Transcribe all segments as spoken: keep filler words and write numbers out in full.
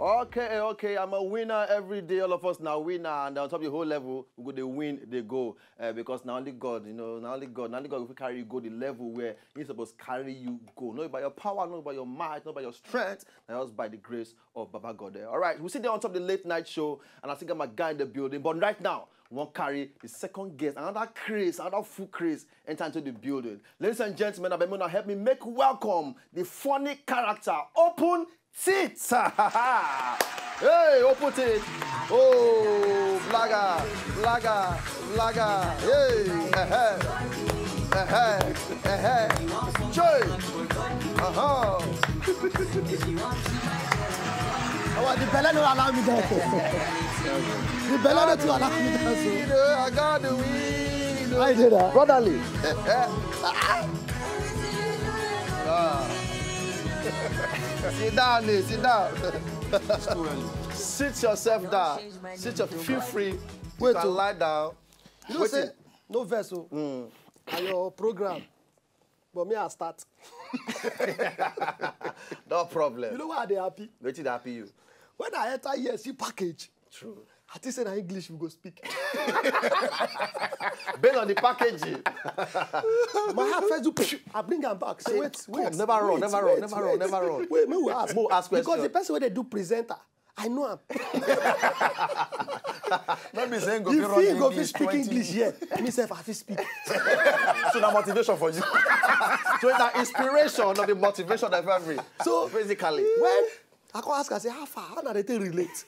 Okay, okay, I'm a winner every day. All of us now winner, and on top of the whole level, we go dey win, dey go. Uh, because now only God, you know, now only God, now only God will carry you go the level where He's supposed to carry you go. Not by your power, not by your might, not by your strength. Now just by the grace of Baba God. Eh. All right, we sit there on top of the late night show, and I think I'm a guy in the building. But right now, we won't carry the second guest, another craze, another full craze, enter into the building. Ladies and gentlemen, I beg you now help me make welcome the funny character, Open Tits. Hey, Open Tits. Oh, blagger, blagger, blagger. Hey, eh, eh, eh, eh, eh. Joy. Uh-huh. Oh, the belle no allow me there. The belle no too allow me there. So. You know, I got the weed. I did that. Brotherly. Ah. Sit down, eh, sit down. It's too early. Sit yourself down. Sit your feel free. You Wait, can oh. lie down. You know, Wetin? say, no verse, oh. Mm. And your program. But me, I start. No problem. You know why they happy? Wetin dey happy you? When I enter here, see package. True. I think say na English we go speak. Based on the packaging. My heart first do psh, I bring am back. Say, Say, wait, come, wait, never run, wait, never run, wait, never run, wait. never run. Wait, make we ask. Mo ask Because the question. person wey dey do presenter, I know am. No be saying go If fit run he go fit English speak twenty English here, me sef I fit speak. So na motivation for you. So it's an inspiration of the motivation of every. So Basically. when I come ask, I say, "How far? How na dey take relate?"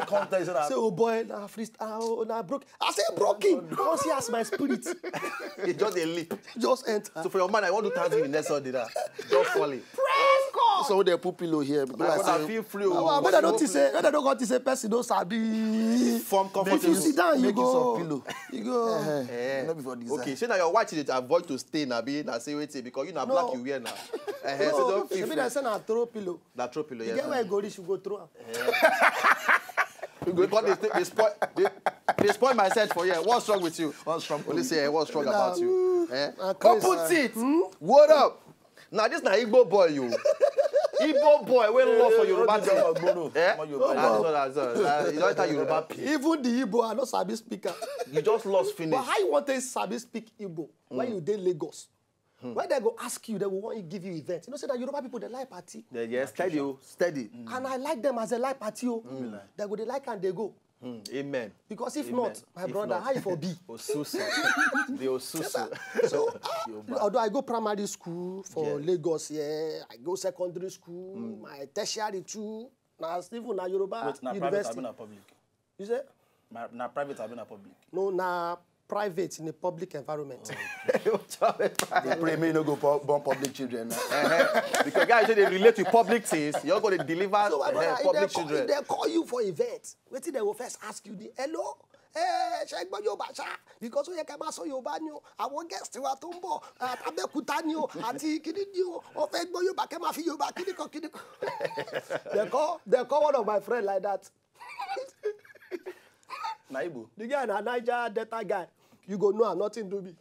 Come tell you so that Say, "Oh boy, na freestyle, oh, na broke." I say, "Broken." Come see as my spirit It just a leap. just enter. So for your mind, I want to thank you the next Sunday now. Just fall in. Praise God. So they put pillow here. Be My like brother, say, feel free. Oh, oh. But I don't think say, I don't go think say person don't sabi. Form If you comfortable. sit down, you Make use of go. pillow. You go. Eh, Eh. no be for this Okay, side. so now your wife dey avoid to stay na be na say wetin because you na black No. you wear now. Eh, so No, don't feel shebi free. dem say na throw pillow. Na throw pillow, You yes. get where you go reach, you go throw am. Because they, they spoil they, they spoil my set for here. What's wrong with you? What's wrong Only with say, eh, what's wrong Nah, about you? Eh? I crazy. Open it. What up? Now this na Igbo boy you. Igbo boy wey lost for Yoruba thing. Eh? Ah, sorry, sorry, sorry. Ah, you don't enter Yoruba. Even the Igbo, I no sabi speak am. You just lost finish. But how you want to sabi speak Igbo when you dey Lagos? When they go ask you, they will want to give you event. You know, say that Yoruba people, they like party. Yeah, yeah, steady, oh, steady. And I like them as they like party. Oh. They go, they like and they go. Hmm, amen. Because if Amen. not, my If brother, not. how you for be? Osusu. The Osusu. So, ah, Yoruba. although I go primary school for Yeah. Lagos, yeah, I go secondary school, my tertiary too. Now, even na Yoruba Wait, na private, University. abi na public? You say? Na, na private, abi na public? No, na private in a public environment. They pray me no go pu- born public children. Because guys say they relate to public things, you're going to deliver So, my eh, brother, if public they call, children. if they call you for event, wetin they will first ask you? The hello? Eh, ṣé gbọ́ Yorùbá ṣá? Because ó yẹ kẹ́ máa sọ Yorùbá ni o. Àwọn guest wa tó ń bọ̀, àti Abẹ́òkúta ni o, àti kíní ni o. Wọ́n fẹ́ gbọ́ Yorùbá, kẹ́ máa fi Yorùbá kíní kan, kíní kan. They call, they call one of my friend like that. Na Igbo. The guy na Niger Delta guy. You go know am, nothing do me.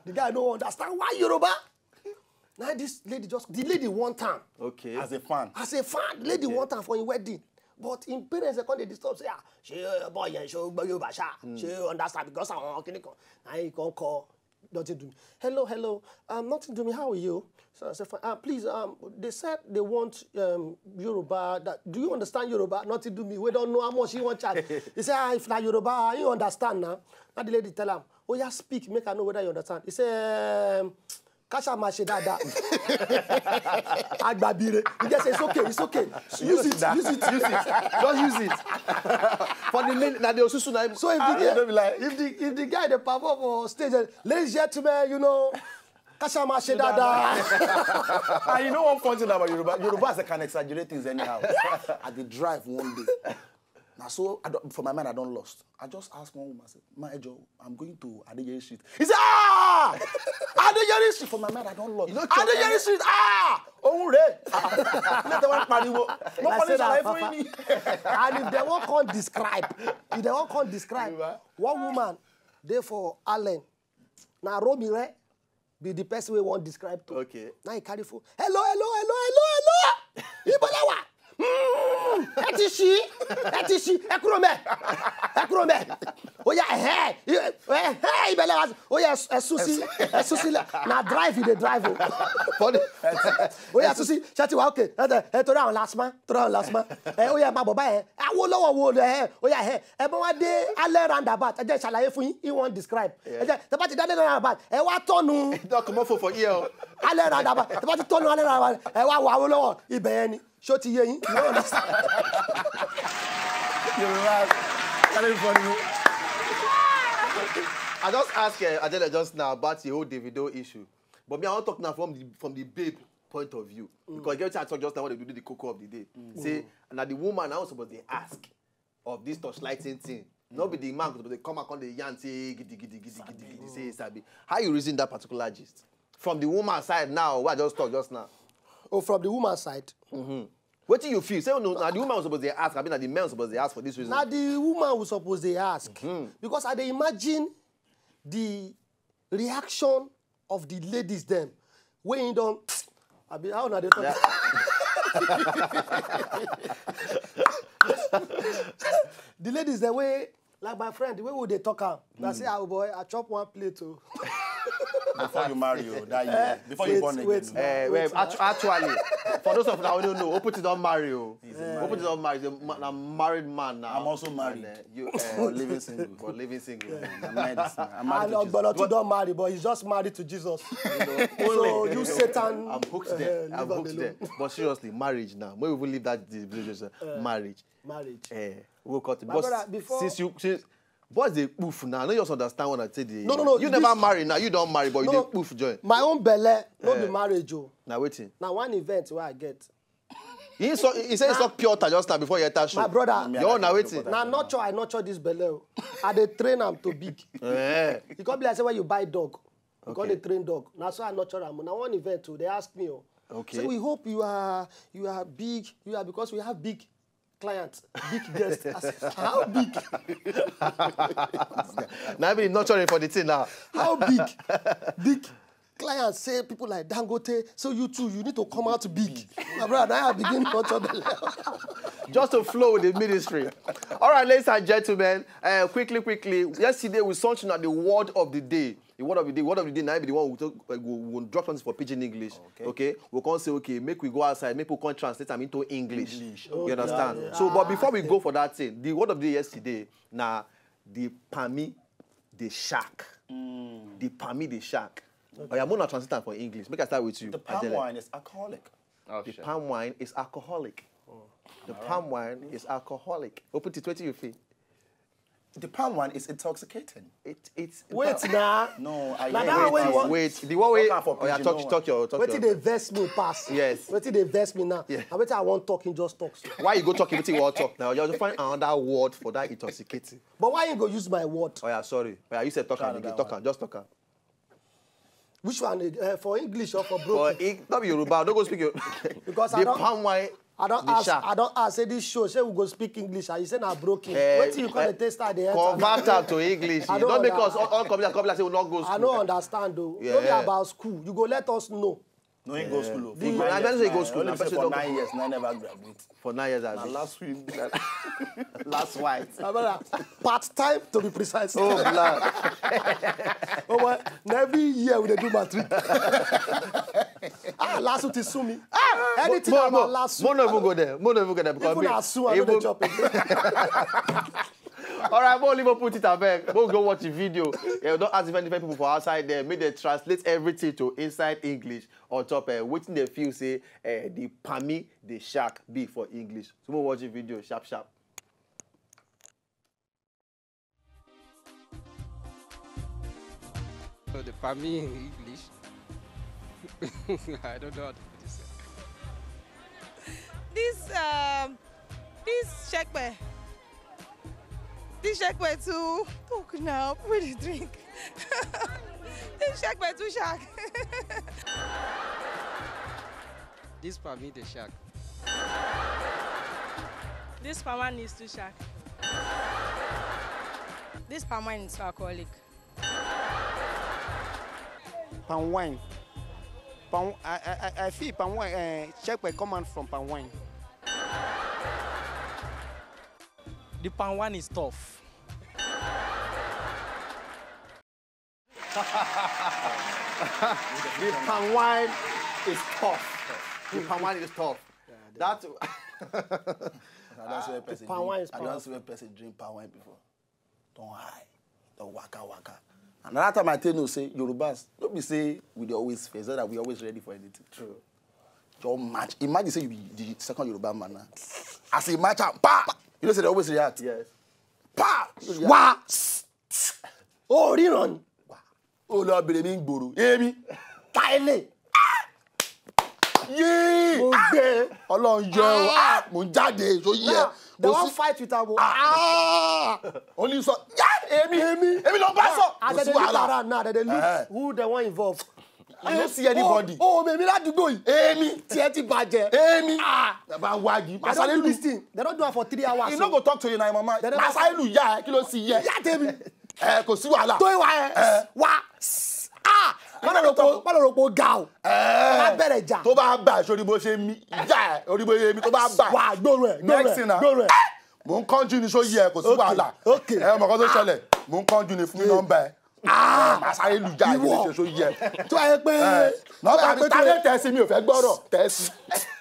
The guy no understand why Yoruba. Now this lady just, the lady want am. Okay. As a fan. As a fan, the lady Okay. want am for him wedding. But him parents dey come dey disturb say, ah, ṣé boy yẹn ṣé ó gbọ́ Yorùbá ṣá? Ṣé ó understand? Because àwọn kìnnì kan, na him come call, nothing do me. Hello, hello. Um, nothing do me. How are you? So I said, fine. Uh, please, um, they said they want um, Yoruba. That, do you understand Yoruba? Nothing do me. We don't know how much he want charge. He said, ah, if na Yoruba, you understand now. Now the lady tell him, oh yeah, speak. Make I know whether you understand. He said, um, Kasha ma ṣe dáadáa. Agbabire. He just say, it's okay, it's okay. Use it, use it, use it. Just use it. For the lady, now the Osusu na. So if the, Ah, guy, don't be like if the if the guy dey perform for stage, eh, ladies and gentlemen, you know, Kasha ma ṣe dáadáa. And you know one funny thing about Yoruba? Yorubas, they can exaggerate things anyhow. I dey drive one day. Now, so I don't, for my mind, I don't lost. I just asked one woman, I said, "Ma, ẹ jọ̀ọ́, I'm going to Adeyeri Street." He said, "Ah! Adeyeri Street." For my mind, I don't lost. You know, Adeyeri Street, ah! Ohun rẹ̀. Let the one pariwo. No I funny said that, ṣàlàyé fún Papa. yín ni. And if they won't come describe, if they won't come describe, Yorùbá. One woman dey for Allen. Na Romi re be the person wey wan describe to. Okay. Now he carry phone. Hello, hello, hello, hello, hello. Ibo la wa? Mm. Ti ṣí, ẹ ti ṣí, ẹ kúrò mẹ́, ẹ kúrò mẹ́. Ó yá, ẹ̀hẹ́, ẹ̀hẹ́, ibẹ̀ lẹ́wà. Ó yá, ẹ sún sí, ẹ sún sílẹ̀. Na drive you dey drive o. Funny. Ó yá, sún sí, ṣé ti wà okay? Ẹ tẹ, ẹ torí àwọn last man, torí àwọn last man. Ẹ ó yá, ẹ máa bọ̀ báyẹn. Awólọ́wọ̀ wo lẹ ẹ? Ó yá, ẹ ẹ bá wá dé Allen roundabout. Ẹ jẹ́ ṣàlàyé fún yín, he wan describe. Ẹ jẹ́ tẹ bá ti dé Allen roundabout, ẹ wá tọ́nu Don't comot phone for here o. Allen roundabout. Tẹ bá ti tọ́nu Allen roundabout, ẹ wá wo Awólọ́wọ̀, ibẹ̀ yẹn ni. Ṣó ti yé yín? You don't understand? Yorùbá, very funny. I just ask uh, Adele just now about the whole Davido issue. But me, I want to talk now from the from the babe point of view. Because get wetin I talk just now when they do the cocoa of the day. Say, now the woman now suppose dey ask of this torchlighting thing. No be the man suppose dey come and come dey yarn say gidi gidi gidi gidi gidi say sabi. How you reason that particular gist? From the woman side now, what I just talk just now. Oh, from the woman side. Wetin you feel? Say no, na the woman suppose dey ask, abi na the men suppose dey ask for this reason. Na the woman who suppose dey ask. Because I dey imagine the reaction of the ladies dem wey he don, abi how una dey talk? The ladies dem wey, like my friend, the way we dey talk am, na say, "Ah, boy, I chop one plate o." Before you marry o, that year. Before you Wait, born again. wait. Eh, well, Wait, actu- actually, for those of you who don't know, Oputi don marry o. He's a Oputi married. don marry. He's a ma- a married man now. I'm also married. And, uh, you, uh, For living single. For living single. I'm married. I'm married And to Jesus. Ogbolo too don marry, but he's just married to Jesus. So you Satan, I'm hooked there. uh, I'm leave am hooked there. alone. But seriously, marriage now. When we even leave that relationship, marriage. Marriage. Eh, we'll cut it. My But brother, before since you since boys dey poof now, I no just understand what I say. Dey No, no, no, You never this marry now. You don't marry, but you No, dey poof join. My own belle, no be Eh. marriage o. Now waiting. Na one event wey I get. He so he said he suck pure water just now before you enter show. My brother. Your own na waiting. Na nurture I nurture this belle o. I dey train am to big. Eh. E come be like say when you buy dog, you come Dey train dog. Na so I nurture am. Na one event o, they ask me o. Okay. So we hope you are you are big. You are because we have big client, big guest. I say, how big? Now be nurturing for the thing now. How big? Big clients say people like Dangote, so you too, you need to come out big. My brother, now I begin to trouble. Just to flow with the ministry. All right, ladies and gentlemen, uh, quickly, quickly. Yesterday we saw at the word of the day. The word of the day. Word of the day. Now be the one we talk, uh, we, we drop something for pidgin English. Okay. Okay. We can't say okay. Make we go outside. Make we can't translate them into English. English. You Okay. understand? Yeah. So, but before we go for that thing, the word of the day yesterday. Now, the pami, the shark. The pami, the shark. Oh, yeah, I'm gonna translate that for English. Make I start with you. The palm Adele. wine is alcoholic. Oh, The shit. palm wine is alcoholic. The palm wine is alcoholic. Open to twenty you feel. The palm wine is intoxicating. It it's Wait now. No, I Na hear that it. way you Wait, want- wait. The one way. Talk am for Oh, yeah, pidgin, talk, no talk your talk Wetin your. dey vex me pass? Yes. Wetin dey vex me now? Yeah. Na wetin I wan talk, he just talks. Why you go talk wetin you wan talk now? You have to find another word for that intoxicating. But why you go use my word? Oh yeah, sorry. Oh, yeah, you said talk Try am again. another Talk one. am. Just talk am. Which one? Uh, for English or for For broken? Eng- no be Yoruba. No go speak your. Because I The don't- palm wine. I don't The ask. shark. I don't ask. Say this show. Say we go speak English. And you say na broken. Eh, Wetin you call eh, the taste at the end? Convert am to English. I don't Don't make us understand. all, all come here, come here, say we not go I school. don't understand though. No be Yeah. about school. You go let us know. No, he go school. o. The- For I nine don't years say he go now, school, only na say person for don't nine years, now never graduate. For nine years, Na abi? last week. Last white. My brother, part time to be precise. Oh, blood. Oh, boy, na every year we dey do matric. Ah, last week is sue me. Ah, Anything mo, about mo, last mo week. no even go there. Mo no even go there because Even me, as sue, I no dey even chop again. All right, mo leave put it abeg. Mo go watch the video. Yeah, don't ask if any people for outside there. Make they translate everything to inside English. On top, uh, wetin they feel say uh, the pami, the shark be for English. So mo watch the video sharp sharp. So the pami in English. I don't know how to put this. This um, this shekpe. This shekpe too. Talk now. Put the drink. This shekpe too shark. This palm need a shark. This palm wine is too shark. This palm wine is too alcoholic. Palm wine. Palm, I, I, I feel palm wine. Uh, check my command from palm wine. The palm wine is tough. The palm wine is tough. The palm wine is tough. That. I don't see where person palm wine drink. Is I don't see where person drink palm wine before. Don't hide. Don't waka waka. Another time I tell you say Yorubas, don't be say we dey always face that we always ready for anything. True. Just match. Imagine say you be the second Yoruba man now. As he match am, pa! You know say they always react. Yes. Pa! Wá. Ó ríran. Ó lọ bèrè mi gbòòrò. Èmi. Káyọ̀lẹ̀. Yéé. Mo gbé. Ọlọ́run jẹ́ o. Ah, mo ń jáde. So yẹ. They wan fight with am o. Ah. Only so. Yeah, èmi. Èmi. Èmi ló bá sọ. Kò As sí they look wàhálà. Around now, they dey look Eh. Who they wan involve. I don't see anybody. Oh, oh, èmi ládùúgbò yìí. Èmi. Tiẹ̀ ti bàjẹ́. Èmi. Ah. Bàbá wájú. They don do Masalelu. This thing. They don do am for three hours. He no go talk to you na mama. They don- Masalelu ya ẹ kí ló sì yẹ. Ìyá tèmi. Ẹ kò sí wàhálà. Tó ìwà ẹ̀. Eh. Wá. Ah. Má lọ rò pé má lọ rò pé ó ga o. Má bẹ̀rẹ̀ jà. Tó bá bá sórí bó ṣe mi. Ya ẹ orí bó ṣe mi tó bá bá. Wà á gbòòrò ẹ̀. Next thing na. Gbòòrò ẹ̀. Mò ń kánjú ni só yẹ kò sí Okay, wàhálà. Okay. Ẹ mọ̀ kó tó ṣẹlẹ̀. Mò ń kánjú ni fún mi nọ́mbà ẹ̀. Masalelu ya ẹ kí ló ṣe só yẹ. Tó yẹ pé. Nọ́mbà tó mi yẹ pé tàbí tó- tẹ̀sí mi ò fẹ́ gbọ́rọ̀. Tẹ̀sí.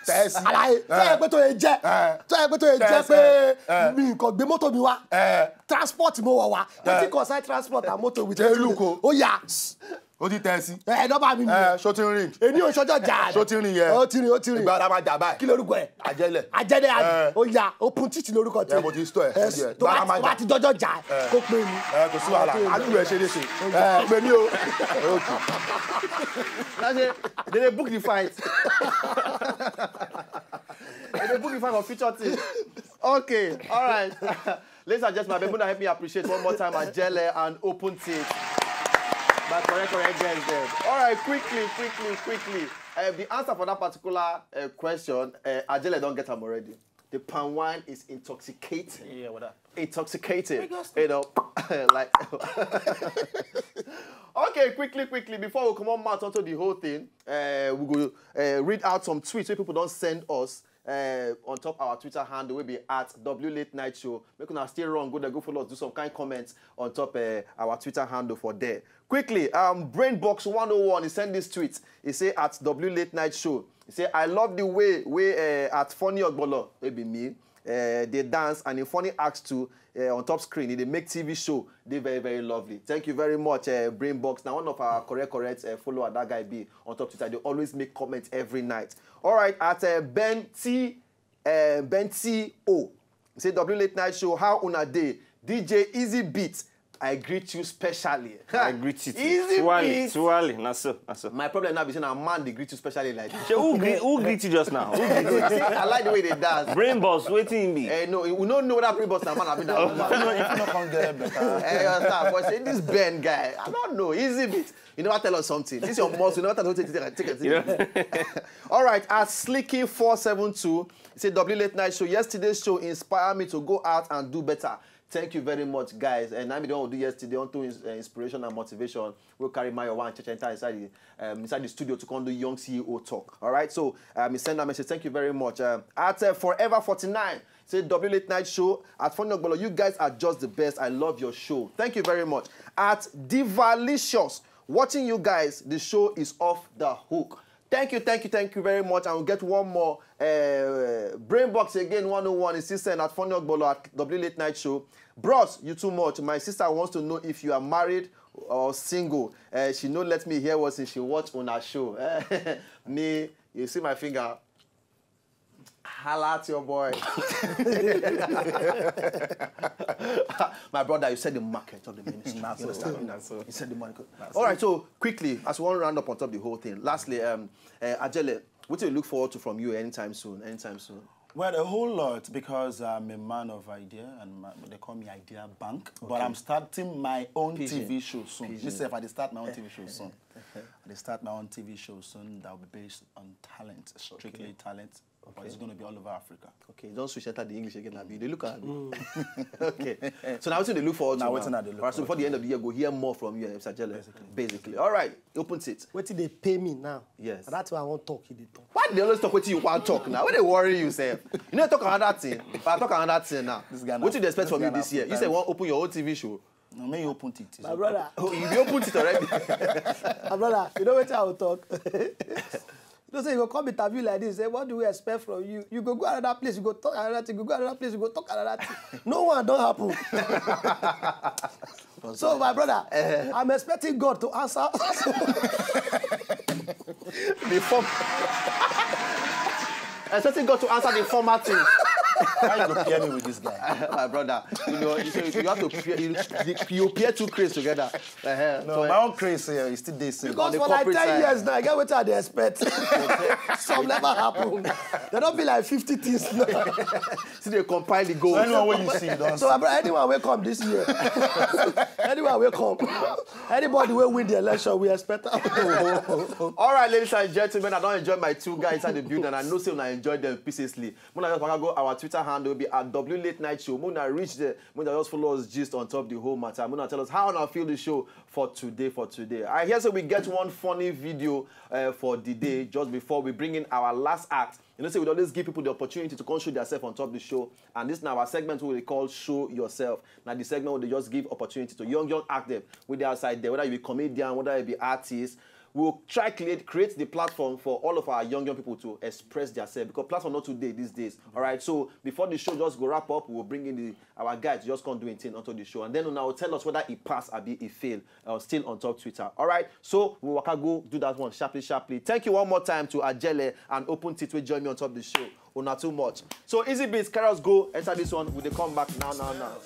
Tẹ̀sí. Àlàyé tó yẹ pé tó yẹ jẹ́ Eh. tó yẹ pé tó yẹ jẹ́ Tẹ̀sí. pé Eh. mi nǹkan gbé mọ́tò mi wá Eh. transport mo wà wá wetin concern transport and motor with Ṣé Luko? Ó yà. Ó ti tẹ̀sí. Ẹ nọ́mbà mi ni. Ẹ ṣó ti ń ring. Èmi ò ṣọjọ́ jà. Ṣó ti ń ring yẹ. Ó ti ring ó ti ring. Ìgbà ara máa jà báyìí. Kí lorúkọ ẹ? Ajẹ́lẹ̀. Ajẹ́dẹ́ àjẹ́. Eh. Ó yà open títì lórúkọ tí. Ẹ mo ti store ẹ. Yes. Ẹ Tó bá bá máa tó bá jà. ti dọ́jọ́ jà ẹ kó pé mi. Ẹ kò sí wàhálà. Àlù ẹ ṣe lè ṣe. Ẹ pè mí o. Okay. That's it. They dey book the fight. They dey book the fight for future team. Okay, all right. Ladies and gentlemen, Abemuna help me appreciate one more time Ajele and Open Tit. My correct, correct guys there. All right, quickly, quickly, quickly. Uh, the answer for that particular uh, question, uh, Ajele don't get them already. The palm wine is intoxicating. Yeah, what up? Intoxicating. You know, like. Okay, quickly, quickly, before we come on out onto the whole thing, uh, we go uh, read out some tweets wey people don send us uh, on top our Twitter handle wey be at W Late Night Show. Make una stay wrong, go there, go follow us, do some kind comments on top uh, our Twitter handle for there. Quickly, um, Brainbox one oh one, he send this tweet. He say at W Late Night Show, he say, "I love the way wey uh, at Funny Ogbolo, wey be me, uh, dey dance and in funny acts too uh, on top screen. E dey make T V show dey very, very lovely. Thank you very much, uh, Brainbox." Now one of our correct, correct uh, follower that guy be on top Twitter. They always make comments every night. All right, at uh, Ben T, uh, Ben T O. Say W Late Night Show, how una dey? D J Easy Beat, I greet you specially. I greet you too. Easy Tuwale, Beat. Tuwale, na so, na so. My problem now be say na man dey greet you specially like this. Shey who greet who greet you just now? Who greet you? See, I like the way they dance. Brainbox, wetin be? Eh, no, we don't know that Brainbox na man abi na woman. If you no come get better. Eh, you understand? But say this Ben guy, I don't know. Easy Beat. You never tell us something. This your must. You never tell us something. Take, take, take, take. All right. At Slicky four seven two, say, "W Late Night Show. Yesterday's show inspired me to go out and do better." Thank you very much, guys. And I'm the one who do yesterday onto ins- uh, inspiration and motivation. We'll carry my one church enter inside the um, inside the studio to come do young C E O talk. All right. So um, he send a message. Thank you very much. Um, at uh, Forever forty-nine, say, "W Late Night Show at Funny Ogbolo. You guys are just the best. I love your show. Thank you very much." At Divalicious, "Watching you guys, the show is off the hook." Thank you, thank you, thank you very much. And we'll get one more uh, Brainbox again, one oh one. Is still sent at Funny Ogbolo at W Late Night Show. "Bros, you too much. My sister wants to know if you are married or single. Uh, she no let me hear what she watch on her show." Me, you see my finger. Holla at your boy. My brother, you said the market of the ministry. You understand? You said the market. All right, so quickly, as we want to round up on top of the whole thing, lastly, um, uh, Ajele, what do you look forward to from you anytime soon? Anytime soon? Well, a whole lot because I'm a man of idea and my, they call me Idea Bank. But I'm starting my own T V show soon. Myself, I dey start my own T V show soon. I dey start my own T V show soon that will be based on talent, strictly talent. Or it's going to be all over Africa. Okay, don't switch enter the English again, Abi. They look at me. Okay. So now wetin dey look forward to now? Now wetin I dey look forward to. All right, so before the end of the year, go hear more from you, Mister Jelle. Basically. Basically. All right, open it. Wetin dey pay me now? Yes. That's why I wan talk. He dey talk. Why do they always talk wetin you wan talk now? What dey worry you, sef? You know, talk another thing. If I talk another thing now, this guy wetin you dey expect from me this year? You say you wan open your own T V show. No, make you open it. My brother. Oh, you open it already. My brother, you know wetin I will talk? You know, say you go come interview like this. Say, what do we expect from you? You go go another place, you go talk another thing, you go go another place, you go talk another thing. No one don happen. So, my brother, I'm expecting God to answer. The form. Expecting God to answer the former thing. Why you go pair me with this guy? My brother, you know, you, you have to pair, you, you pair two cranes together. Uh-huh. No, so, my own craze here is still dey same. Because the for like corporate ten side. Years now, I get wetin I dey expect. Some never happen. They don be like fifty things now. See, they compile the goals. So anyone wey you see, you don. So, my brother, anyone wey come this year, anyone wey come, anybody wey win the election, we expect am. All right, ladies and gentlemen, I don enjoy my two guys inside the building, and I know say una enjoy them pieces. Muna just waka go our Twitter handle, be at W Late Night Show. Muna reach there. Muna just follow us gist on top the whole matter. Muna tell us how una feel the show for today, for today. I hear say we get one funny video uh, for the day just before we bring in our last act. You know, say we always give people the opportunity to come show themselves on top the show. And this now our segment we dey call Show Yourself. Now the segment where they just give opportunity to young, young act them with the outside there, whether you be comedian, whether you be artist. We'll try create create the platform for all of our young young people to express themselves because platform not today these days. All right. So before the show just go wrap up, we'll bring in the our guy to just come do a thing onto the show, and then una will tell us whether he pass abi he fail. Uh, still on top Twitter. All right. So we waka go do that one sharply, sharply. Thank you one more time to Ajele and Open Tit wey join me on top the show. Una too much. So Easy Beats, carry us go enter this one. We dey come back now, now, now.